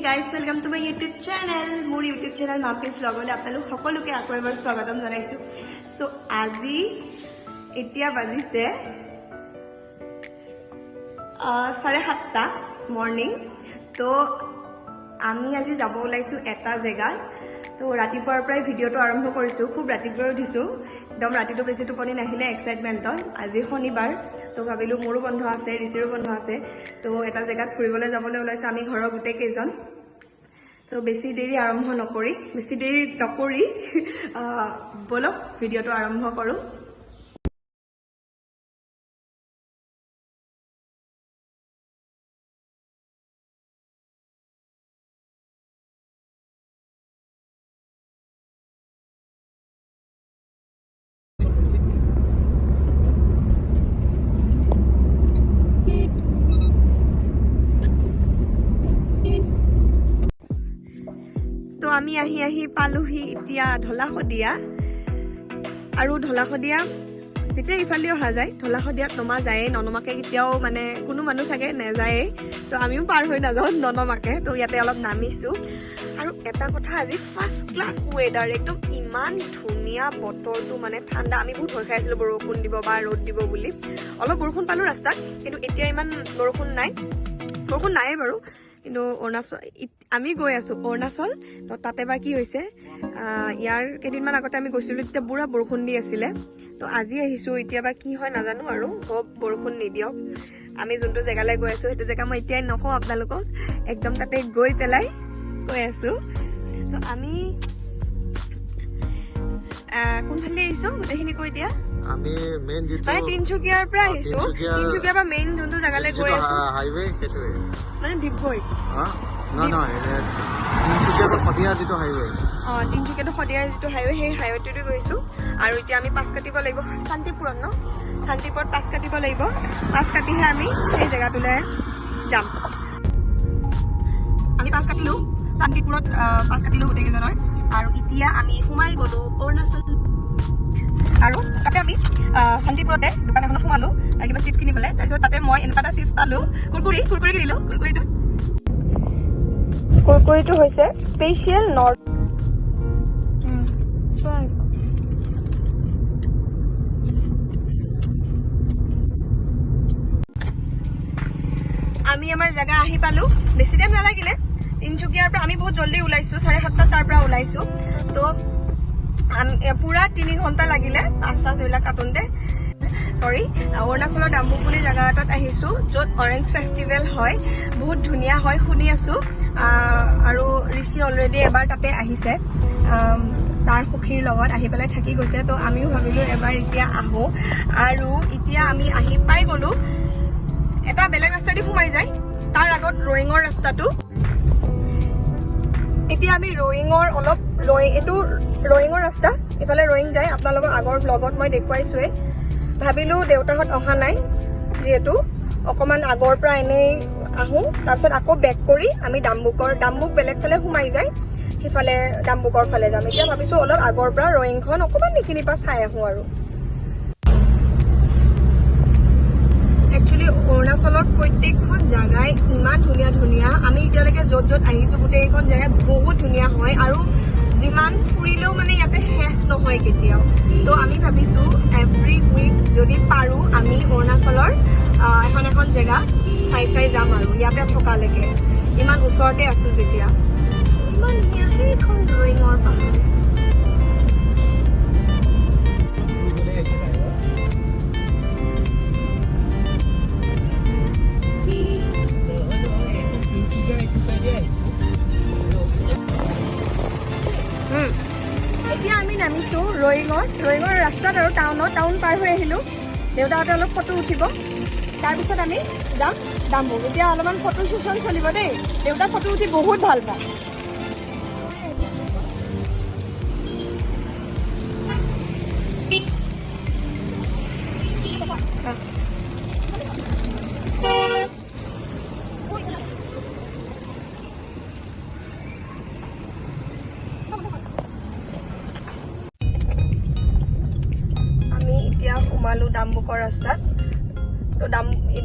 Guys, welcome to my YouTube channel. মোৰ YouTube channel মাম্পিজ ব্লগলৈ আপোনালোক সকলোকে আকৌ এবাৰ স্বাগতম জনাইছোঁ। চ' আজি এতিয়া বাজিছে 7:30 মৰ্ণিং। তো আমি আজি যাব ওলাইছোঁ এটা জেগাত। তো ৰাতিপুৱাৰ পৰাই ভিডিঅ'টো আৰম্ভ কৰিছোঁ। খুব ৰাতিপুৱাই উঠিছোঁ, একদম ৰাতিটো বেছি টোপনি নাহিলে এক্সাইটমেণ্টত। আজি শনিবাৰ, তো ভাবিলোঁ মোৰো বন্ধ আছে, ঋষিৰো বন্ধ আছে, তো এটা জেগাত ফুৰিবলৈ যাবলৈ ওলাইছোঁ আমি ঘৰৰ গোটেইকেইজন। তো বেছি দেৰি নকৰি ব'লক ভিডিঅ'টো আৰম্ভ কৰোঁ। তো আমি আহি আহি পালোহি এতিয়া ঢলা শদিয়া। আৰু ঢলা শদিয়া যেতিয়া ইফালে অহা যায়, ঢলা শদিয়াত নমা যায়েই, ননমাকে কেতিয়াও মানে কোনো মানুহ চাগে নাযায়েই। তো আমিও পাৰ হৈ নাযাওঁ ননমাকে। তো ইয়াতে অলপ নামিছোঁ। আৰু এটা কথা, আজি ফাৰ্ষ্ট ক্লাছ ৱেডাৰ, একদম ইমান ধুনীয়া বতৰটো, মানে ঠাণ্ডা। আমি বহুত ভয় খাই আছিলোঁ বৰষুণ দিব বা ৰ'দ দিব বুলি। অলপ বৰষুণ পালোঁ ৰাস্তাত, কিন্তু এতিয়া ইমান বৰষুণ নাই। বৰষুণ নায়েই বাৰু। কিন্তু অৰুণাচল আমি গৈ আছোঁ অৰুণাচল, তো তাতে বা কি হৈছে। ইয়াৰ কেইদিনমান আগতে আমি গৈছিলোঁ, তেতিয়া পুৰা বৰষুণ দি আছিলে। তো আজি আহিছোঁ, এতিয়া বা কি হয় নাজানো আৰু। হোপ বৰষুণ নিদিয়ক। আমি যোনটো জেগালৈ গৈ আছোঁ, সেইটো জেগা মই এতিয়াই নকওঁ আপোনালোকক, একদম তাতে গৈ পেলাই কৈ আছোঁ। তো আমি কোনফালে আহিছোঁ গোটেইখিনি কৈ দিয়া। আমি মেইন যিটো মানে তিনচুকীয়াৰ পৰা আহিছোঁ। তিনচুকীয়াৰ পৰা মেইন যোনটো জেগালৈ গৈ আছোঁ, হাইৱে, সেইটোৱে। মানে ডিগবৈ। হা, নহয় নহয়, তিনচুকীয়াৰ পৰা শদিয়া যিটো হাইৱে। অঁ, তিনচুকীয়াটো শদিয়া যিটো হাইৱে, সেই হাইৱেটোতে গৈছোঁ। আৰু এতিয়া আমি পাছ কাটিব লাগিব শান্তিপুৰত ন? শান্তিপুৰত পাছ কাটিব লাগিব। পাছ কাটিহে আমি সেই জেগাটোলৈ যাম। আমি পাছ কাটিলোঁ শান্তিপুৰত, পাছ কাটিলোঁ গোটেইকেইজনৰ। আৰু এতিয়া আমি সোমাই গ'লো অৰুণাচল। আৰু তাতে আমি শান্তিপুৰতে দোকান এখনত সোমালো কিবা চিপছ কিনিবলৈ। তাৰপিছত তাতে মই এনেকুৱা এটা চিপছ পালোঁ, কুৰকুৰি। কুৰকুৰি কিনিলোঁ। কুৰকুৰিটো হৈছে স্পেচিয়েল নৰ্থ। আমি আমাৰ জেগা আহি পালো। বেছি টাইম নালাগিলে। তিনচুকীয়াৰ পৰা আমি বহুত জল্দি ওলাইছো, 7:30ত তাৰ পৰা ওলাইছো। তো পুৰা 3 ঘণ্টা লাগিলে পাঁচ চাচ এইবিলাক কাটোতে। চৰি, অৰুণাচলৰ ডাম্বুক বুলি জেগা এটাত আহিছো, য'ত অৰেঞ্জ ফেষ্টিভেল হয়। বহুত ধুনীয়া হয় শুনি আছো। আৰু ঋষি অলৰেডি এবাৰ তাতে আহিছে, তাৰ সখীৰ লগত আহি পেলাই থাকি গৈছে। তো আমিও ভাবিলো এবাৰ এতিয়া আহো। আৰু এতিয়া আমি আহি পাই গলো। এটা বেলেগ ৰাস্তাদি সোমাই যায়, তাৰ আগত ৰয়িঙৰ ৰাস্তাটো। এতিয়া আমি ৰয়িঙৰ অলপ ৰয়িং, এইটো ৰয়িঙৰ ৰাস্তা, ইফালে ৰয়িং যায়। আপোনালোকক আগৰ ব্লগত মই দেখুৱাইছোৱেই। ভাবিলো দেউতাহঁত অহা নাই যিহেতু, অকণমান আগৰ পৰা এনেই আহোঁ। তাৰপিছত আকৌ বেক কৰি আমি ডাম্বুক বেলেগ ফালে সোমাই যায়, সিফালে ডাম্বুকৰ ফালে যাম। এতিয়া ভাবিছো অলপ আগৰ পৰা ৰয়িংখন অকণমান এইখিনিৰ পৰা চাই আহোঁ। আৰু একচুৱেলি অৰুণাচলৰ প্ৰত্যেকখন জাগাই ইমান ধুনীয়া ধুনীয়া। আমি এতিয়ালৈকে য'ত য'ত আহিছো, গোটেইকেইখন জেগাই বহুত ধুনীয়া হয়। আৰু যিমান ফুৰিলেও মানে ইয়াতে শেষ নহয় কেতিয়াও। তো আমি ভাবিছো এভৰি উইক যদি পাৰো আমি অৰুণাচলৰ এখন এখন জেগা চাই চাই যাম আৰু ইয়াতে থকালৈকে, ইমান ওচৰতে আছো যেতিয়া। ইমান ধুনীয়া সেইখন ৰয়িঙৰ পাহাৰ। এতিয়া আমি নামিছো ৰয়িঙত, ৰয়িঙৰ ৰাস্তাত আৰু টাউনত। টাউন পাৰ হৈ আহিলো। দেউতাহঁতে অলপ ফটো উঠিব, তাৰপিছত আমি যাম ডাম্বুক। এতিয়া অলপমান ফটো ছেশ্যন চলিব দেই। দেউতা ফটো উঠি বহুত ভাল পায়। আমি এতিয়া সোমালো ডাম্বুকৰ ৰাস্তাত। তো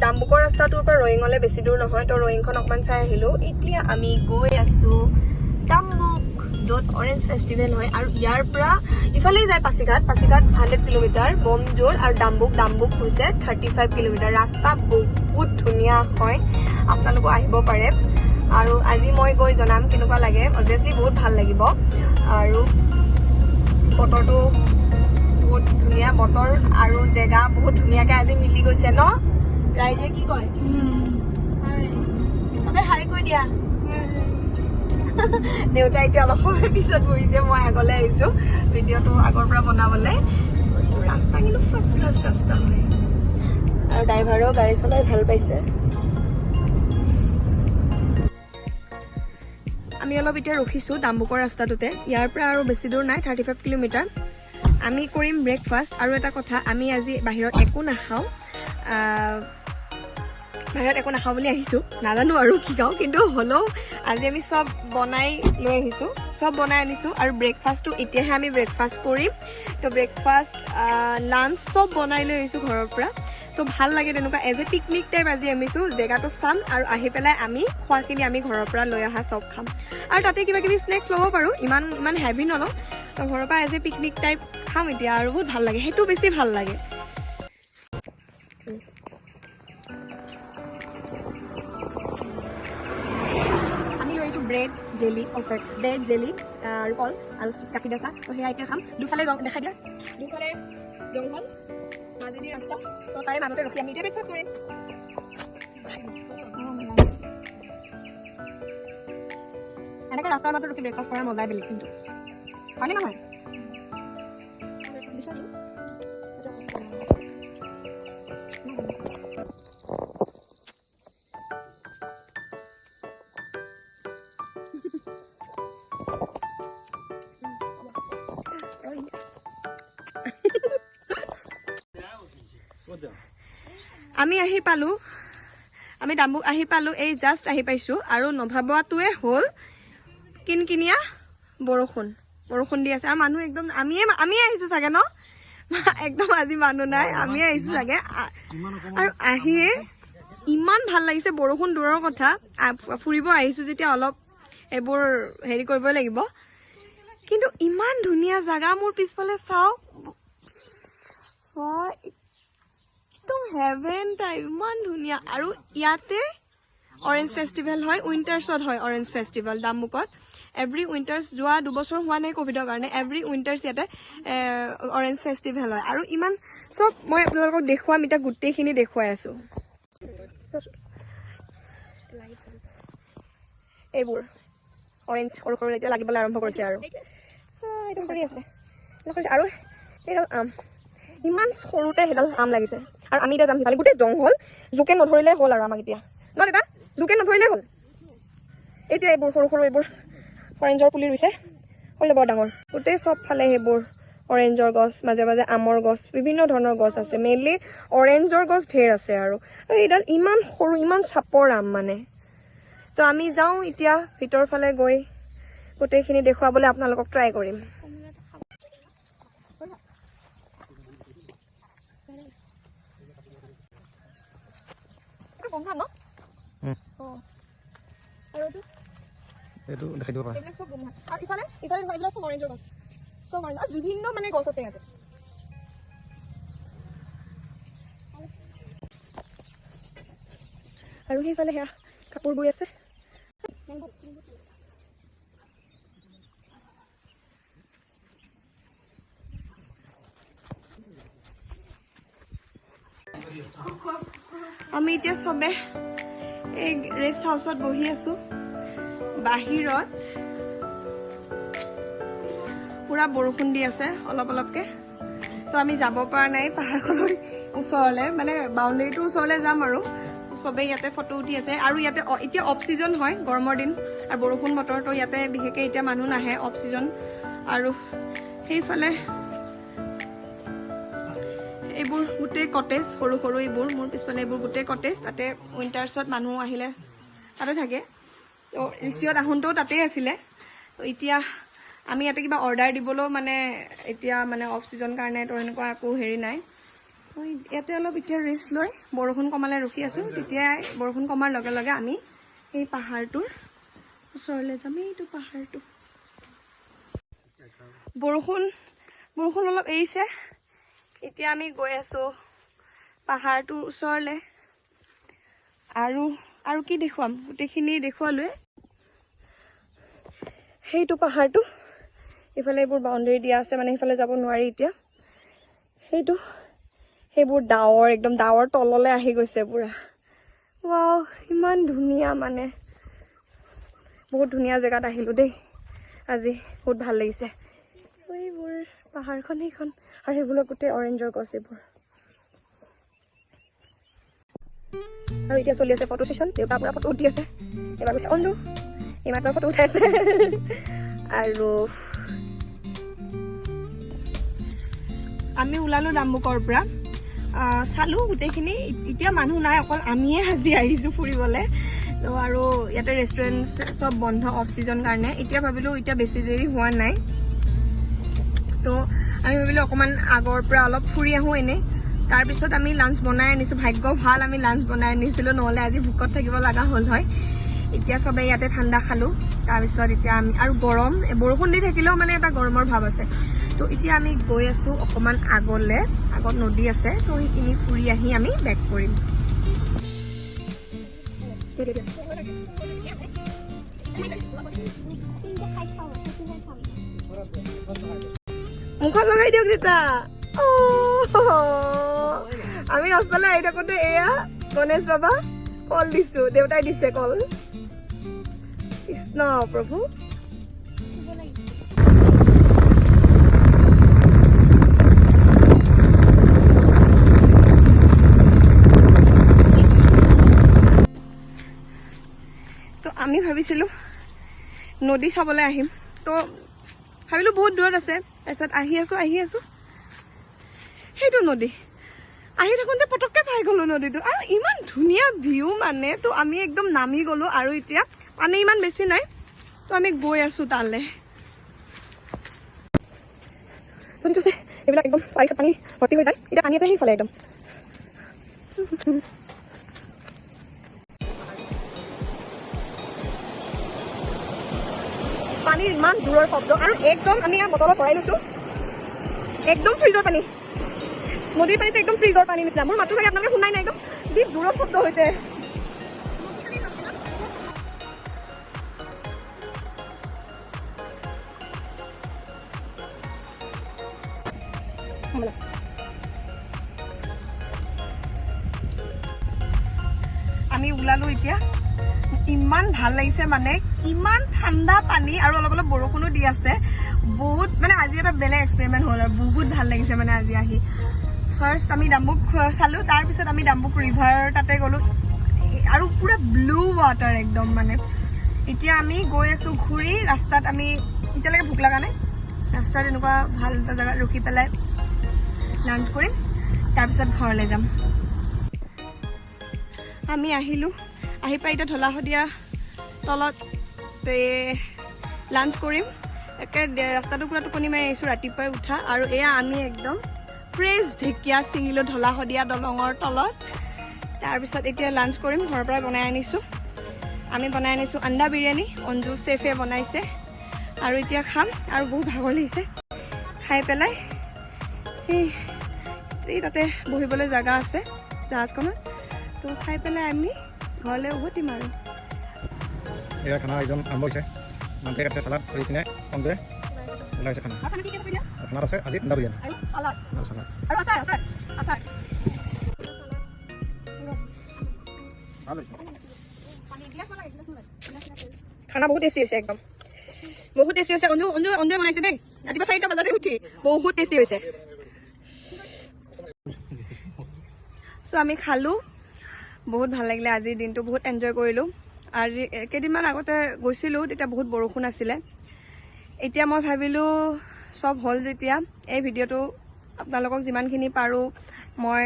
দামবুকৰ ৰাস্তাটোৰ পৰা ৰয়িঙলৈ বেছি দূৰ নহয়, তো ৰয়িংখন অকণমান চাই আহিলোঁ। এতিয়া আমি গৈ আছোঁ দামবুক, য'ত অৰেঞ্জ ফেষ্টিভেল হয়। আৰু ইয়াৰ পৰা ইফালেই যায় পাছিঘাট, পাছিঘাট 100 কিলোমিটাৰ, বমজোৰ আৰু দামবুক, দামবুক হৈছে 35 কিলোমিটাৰ। ৰাস্তা বহুত ধুনীয়া হয়, আপোনালোকো আহিব পাৰে। আৰু আজি মই গৈ জনাম কেনেকুৱা লাগে। অবভিয়াছলি বহুত ভাল লাগিব। আৰু বতৰটো বহুত ধুনীয়া, বতৰ আৰু জেগা বহুত ধুনীয়াকে আজি মিলি গৈছে ন? ৰাইজে কি কয়? চবে হাই কৈ দিয়া। দেউতা এতিয়া অলপ সময় পিছত বহিছে, মই আগলৈ আহিছো ভিডিঅ'টো আগৰ পৰা বনাবলৈ। ৰাস্তা কিন্তু ফাৰ্ষ্ট ক্লাছ ৰাস্তা হয় আৰু ড্ৰাইভাৰেও গাড়ী চলাই ভাল পাইছে। আমি অলপ এতিয়া ৰখিছোঁ দামবুকৰ ৰাস্তাটোতে। ইয়াৰ পৰা আৰু বেছি দূৰ নাই, 35 কিলোমিটাৰ। আমি কৰিম ব্ৰেকফাষ্ট। আৰু এটা কথা, আমি আজি বাহিৰত একো নাখাওঁ, বাহিৰত একো নাখাওঁ বুলি আহিছোঁ, নাজানো আৰু কি খাওঁ, কিন্তু হ'লেও আজি আমি চব বনাই লৈ আহিছোঁ, চব বনাই আনিছোঁ। আৰু ব্ৰেকফাষ্টটো এতিয়াহে আমি ব্ৰেকফাষ্ট কৰিম। তো ব্ৰেকফাষ্ট, লাঞ্চ চব বনাই লৈ আহিছোঁ ঘৰৰ পৰা। তো ভাল লাগে তেনেকুৱা এজ এ পিকনিক টাইপ আজি আহিছোঁ। জেগাটো চাম আৰু আহি পেলাই আমি খোৱাখিনি আমি ঘৰৰ পৰা লৈ অহা চব খাম আৰু তাতে কিবা কিবি স্নেক্স ল'ব পাৰোঁ, ইমান ইমান হেভি নলওঁ। তো ঘৰৰ পৰা এজ এ পিকনিক টাইপ খাম এতিয়া আৰু বহুত ভাল লাগে, সেইটো বেছি ভাল লাগে। আমি লৈ আহিছোঁ ব্ৰেড জেলি, অ' চৰি, ব্ৰেড জেলি আৰু কল আৰু গাখীৰ দিয়া চাহ। তো সেয়া এতিয়া খাম। দুফালে দেখাই দিয়া, দুফালে জংঘল, মাজেদি ৰাস্তা, তো তাৰে মাজতে ৰখি আমি এতিয়া ব্ৰেকফাষ্ট কৰিম। এনেকৈ ৰাস্তাৰ মাজত ৰখি ব্ৰেকফাষ্ট কৰাৰ মজাই বেলেগ কিন্তু, হয়নে নহয়? আমি আহি পালো, আমি দামবুক আহি পালো, এই জাষ্ট আহি পাইছো। আৰু নভাবোৱাটোৱে হ'ল কিনকিনীয়া বৰষুণ, বৰষুণ দি আছে আৰু মানুহ একদম আমিয়ে আহিছো চাগে ন, একদম আজি মানুহ নাই, আমিয়ে আহিছো চাগে। আৰু আহিয়ে ইমান ভাল লাগিছে, বৰষুণ দূৰৰ কথা, ফুৰিব আহিছো যেতিয়া অলপ এইবোৰ হেৰি কৰিবই লাগিব। কিন্তু ইমান ধুনীয়া জাগা, মোৰ পিছফালে চাওক, একদম হেভেন টাইপ, ইমান ধুনীয়া। আৰু ইয়াতে অৰেঞ্জ ফেষ্টিভেল হয়, উইণ্টাৰ্ছত হয় অৰেঞ্জ ফেষ্টিভেল দামবুকত। এভৰি উইণ্টাৰ্ছ, যোৱা 2 বছৰ হোৱা নাই ক'ভিডৰ কাৰণে, এভৰি উইণ্টাৰ্ছ ইয়াতে অৰেঞ্জ ফেষ্টিভেল হয়। আৰু ইমান চব মই আপোনালোকক দেখুৱাম এতিয়া, গোটেইখিনি দেখুৱাই আছো। এইবোৰ অৰেঞ্জ সৰু সৰু এতিয়া লাগিবলৈ আৰম্ভ কৰিছে আৰু এইটো সৰি আছে, সৰিছে। আৰু এইডাল আম, ইমান সৰুতে সেইডাল আম লাগিছে। আৰু আমি এতিয়া যাম সিফালে, গোটেই জংঘল, জোকে নধৰিলে হ'ল আৰু আমাক এতিয়া ন দেউতা, জোকে নধৰিলে হ'ল। এতিয়া এইবোৰ সৰু সৰু এইবোৰ অৰেঞ্জৰ পুলি ৰুইছে, হৈ যাব ডাঙৰ। গোটেই চবফালে সেইবোৰ অৰেঞ্জৰ গছ, মাজে মাজে আমৰ গছ, বিভিন্ন ধৰণৰ গছ আছে। মেইনলি অৰেঞ্জৰ গছ ঢেৰ আছে। আৰু এইডাল ইমান সৰু, ইমান চাপৰ আম মানে। তো আমি যাওঁ এতিয়া ভিতৰ ফালে গৈ গোটেইখিনি দেখুৱাবলৈ আপোনালোকক ট্ৰাই কৰিম। এইটো দেখাই দিব পাৰা। আৰু ইফালে ইফালে এইবিলাক চব অৰেঞ্জৰ গছ, চব অৰেঞ্জ আৰু বিভিন্ন মানে গছ আছে ইয়াতে। আৰু সেইফালে সেয়া কাপোৰ বৈ আছে। আমি এতিয়া চবে এই ৰেষ্ট হাউচত বহি আছো। বাহিৰত পুৰা বৰষুণ দি আছে অলপ অলপকে, তো আমি যাব পৰা নাই পাহাৰখনৰ ওচৰলে, মানে বাউণ্ডেৰীটোৰ ওচৰলে যাম। আৰু চবেই ইয়াতে ফটো উঠি আছে। আৰু ইয়াতে এতিয়া অফ ছিজন হয়, গৰমৰ দিন আৰু বৰষুণ বতৰ, তো ইয়াতে বিশেষকে এতিয়া মানুহ নাহে, অফ ছিজন। আৰু সেইফালে এইবোৰ গোটেই কটেজ, সৰু সৰু এইবোৰ, মোৰ পিছফালে এইবোৰ গোটেই কটেজ। তাতে উইণ্টাৰ্ছত মানুহ আহিলে তাতে থাকে। তো ৰিচিয়ত আহোঁতেও তাতেই আছিলে। তো এতিয়া আমি ইয়াতে কিবা অৰ্ডাৰ দিবলৈও মানে এতিয়া মানে অফ ছিজন কাৰণে তো এনেকুৱা একো হেৰি নাই। তো ইয়াতে অলপ এতিয়া ৰেষ্ট লৈ বৰষুণ কমালে ৰখি আছোঁ। তেতিয়াই বৰষুণ কমাৰ লগে লগে আমি এই পাহাৰটোৰ ওচৰলৈ যাম। এইটো পাহাৰটো। বৰষুণ বৰষুণ অলপ এৰিছে। এতিয়া আমি গৈ আছোঁ পাহাৰটোৰ ওচৰলৈ। আৰু আৰু কি দেখুৱাম, গোটেইখিনি দেখুৱালোৱে। সেইটো পাহাৰটো, ইফালে এইবোৰ বাউণ্ডেৰী দিয়া আছে, মানে সেইফালে যাব নোৱাৰি এতিয়া। সেইটো সেইবোৰ ডাৱৰ, একদম ডাৱৰ তললৈ আহি গৈছে পুৰা। ৱাও, ইমান ধুনীয়া, মানে বহুত ধুনীয়া জেগাত আহিলোঁ দেই আজি, বহুত ভাল লাগিছে। এইবোৰ পাহাৰখন সেইখন আৰু সেইবোৰ গোটেই অৰেঞ্জৰ গছ এইবোৰ। আৰু এতিয়া চলি আছে ফটো ছেশ্যন। দেউতা পুৰা ফটো উঠি আছে। এইবাৰ গৈছে অঞ্জু, এইমাত্ৰ ফটো উঠাই আছে। আৰু আমি ওলালো দাম্বুকৰ পৰা। চালো গোটেইখিনি। এতিয়া মানুহ নাই, অকল আমিয়ে আজি আহিছোঁ ফুৰিবলৈ। তো আৰু ইয়াতে ৰেষ্টুৰেণ্ট চব বন্ধ, অফ ছিজন কাৰণে। এতিয়া ভাবিলোঁ, এতিয়া বেছি দেৰি হোৱা নাই, তো আমি ভাবিলোঁ অকণমান আগৰ পৰা অলপ ফুৰি আহোঁ এনেই। তাৰপিছত আমি লাঞ্চ বনাই আনিছোঁ। ভাগ্য ভাল, আমি লাঞ্চ বনাই আনিছিলোঁ, নহ'লে আজি ভোকত থাকিব লগা হ'ল হয়। এতিয়া চবে ইয়াতে ঠাণ্ডা খালোঁ। তাৰপিছত এতিয়া আমি আৰু গৰম, বৰষুণ দি থাকিলেও মানে এটা গৰমৰ ভাৱ আছে। তো এতিয়া আমি গৈ আছোঁ অকণমান আগলে। আগত নদী আছে, তো সেইখিনি ফুৰি আহি আমি বেক কৰিম। মুখত লগাই দিয়ক দেউতা। অ', আমি ৰাস্তালৈ আহি থাকোতে এয়া গণেশ বাবা, কল দিছো, দেউতাই দিছে কল। কৃষ্ণ প্ৰভু। তো আমি ভাবিছিলো নদী চাবলৈ আহিম, তো ভাবিলো বহুত দূৰত আছে। তাৰপিছত আহি আছো, আহি আছো, সেইটো নদী আহি থাকোঁতে পটককে পাই গ'লো নদীটো। আৰু ইমান ধুনীয়া ভিউ মানে, তো আমি একদম নামি গ'লো। আৰু এতিয়া পানী ইমান বেছি নাই, তো আমি গৈ আছো তালে। নদীটো আছে, এইবিলাক একদম বাৰিষাত পানী ভৰ্তি হৈ যায়। এতিয়া পানী আছে সেইফালে একদম। পানীৰ ইমান দূৰৰ শব্দ আৰু একদম আমি ইয়াৰ বটলত ভৰাই লৈছো, একদম ফ্ৰিজৰ পানী। নদীৰ পানীটো একদম ফ্ৰিজৰ পানী নিচিনা। মোৰ মাতটো চাগে আপোনালোকে শুনাই নাই, একদম যি দূৰত শব্দ হৈছে। আমি ওলালো এতিয়া। ইমান ভাল লাগিছে, মানে ইমান ঠাণ্ডা পানী আৰু অলপ অলপ বৰষুণো দি আছে বহুত। মানে আজি এটা বেলেগ এক্সপেৰিমেণ্ট হ'ল আৰু বহুত ভাল লাগিছে মানে আজি আহি। ফাৰ্ষ্ট আমি ডাম্বুক চালো, তাৰপিছত আমি ডাম্বুক ৰিভাৰ তাতে গ'লো আৰু পুৰা ব্লু ৱাটাৰ একদম। মানে এতিয়া আমি গৈ আছো ঘূৰি ৰাস্তাত। আমি এতিয়ালৈকে ভোক লগা নাই। ৰাস্তাত এনেকুৱা ভাল এটা জেগাত ৰখি পেলাই লাঞ্চ কৰিম, তাৰপিছত ঘৰলৈ যাম। আমি আহিলোঁ, আহি পাই এতিয়া ঢলা শদিয়া তলত লাঞ্চ কৰিম। একে ৰাস্তাটো পূৰা টোপনি মাৰি আহিছোঁ, ৰাতিপুৱাই উঠা। আৰু এয়া আমি একদম ফ্ৰেছ ঢেকীয়া ছিঙিলোঁ ঢলা শদিয়া দলঙৰ তলত। তাৰপিছত এতিয়া লাঞ্চ কৰিম। ঘৰৰ পৰাই বনাই আনিছোঁ। আমি বনাই আনিছোঁ আণ্ডা বিৰিয়ানী, অঞ্জু চেফে বনাইছে। আৰু এতিয়া খাম আৰু বহুত ভাগৰ লাগিছে। খাই পেলাই এই তাতে বহিবলৈ জেগা আছে জাহাজখনত, তো খাই পেলাই আমি ঘৰলৈ উভতিম আৰু। এয়া খানা একদম আৰম্ভ হৈছে। মাংসই কাটিছে, চালাড কৰি পিনে অঞ্জুৱে ওলাইছে খানা। আৰু খানাত আছে আজি আণ্ডা বিৰিয়ানী আৰু চালাড। আৰু চালাড। আৰু আচাৰ, আচাৰ, আচাৰ। ভাল হৈছে। খানা বহুত টেষ্টি হৈছে, একদম বহুত টেষ্টি হৈছে। অঞ্জু, অঞ্জু, অঞ্জুৱে বনাইছে দেই, ৰাতিপুৱা 4টা বজাতে উঠি। বহুত টেষ্টি হৈছে। চ' আমি খালোঁ, বহুত ভাল লাগিলে। আজিৰ দিনটো বহুত এনজয় কৰিলোঁ। আজি কেইদিনমান আগতে গৈছিলোঁ, তেতিয়া বহুত বৰষুণ আছিলে। এতিয়া মই ভাবিলোঁ চব হ'ল যেতিয়া এই ভিডিঅ'টো আপোনালোকক যিমানখিনি পাৰোঁ মই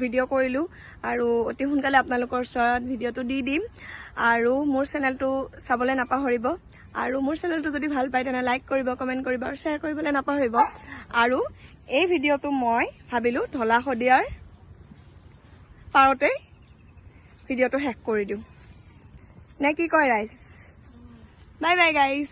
ভিডিঅ' কৰিলোঁ আৰু অতি সোনকালে আপোনালোকৰ ওচৰত ভিডিঅ'টো দি দিম। আৰু মোৰ চেনেলটো চাবলৈ নাপাহৰিব। আৰু মোৰ চেনেলটো যদি ভাল পায়, তেনে লাইক কৰিব, কমেণ্ট কৰিব আৰু শ্বেয়াৰ কৰিবলৈ নাপাহৰিব। আৰু এই ভিডিঅ'টো মই ভাবিলোঁ ঢলা শদিয়াৰ পাৰতে ভিডিঅ'টো শেষ কৰি দিওঁ, নে কি কয় ৰাইজ? Bye bye guys.